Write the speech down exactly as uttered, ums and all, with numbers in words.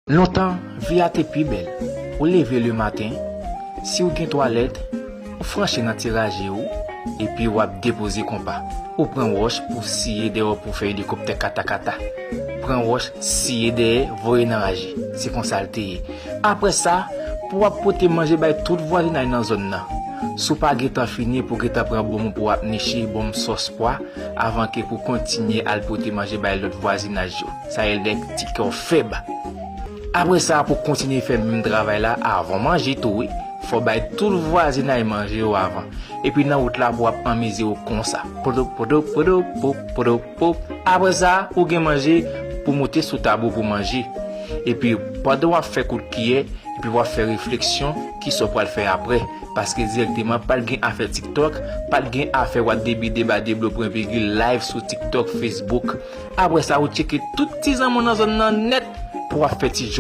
Lontan, vi a te pi bèl. Ou leve lematen, si w gen twalèt, ou franchi nan ti raje w, epi w ap depoze konpa. Ou pran wòch pou siye dèyè w pou fè elikoptè katakata. Pran wòch, siye dèyè, voye nan raje. Se konsa l te ye. Apre sa, pou w ap pote manje bay tout vwazinay nan zòn nan. Si w pa gentan fini pou gentan pran bonm pou w ap niche, bonm sòs pwa, avan ke pou kontinye al pote manje bay lòt vwazinaj yo. Sa e lè ti kè w fèb. Apre sa, pou kontinye fè menm travay la, avan w manje tou, wi. Fò w bay tout vwazinay manje yo avan. Epi nan wout la, pou w ap anmize w konsa. Podo, podo, podo, po, podo, po. Apre sa, ou gen manje pou moute sou tab ou pou manje. Epi, pandan w ap fè kout kiyè, epi w ap fè refleksyon, kisa w pral fè apre. Paske dirèkteman, pa t gen afè TikTok, pa t gen afè w ap debi deba deblo pwen vigil live sou TikTok, Facebook. Apre sa, ou tcheke tout ti zanmi w nan zòn nan nèt pou w ap fè ti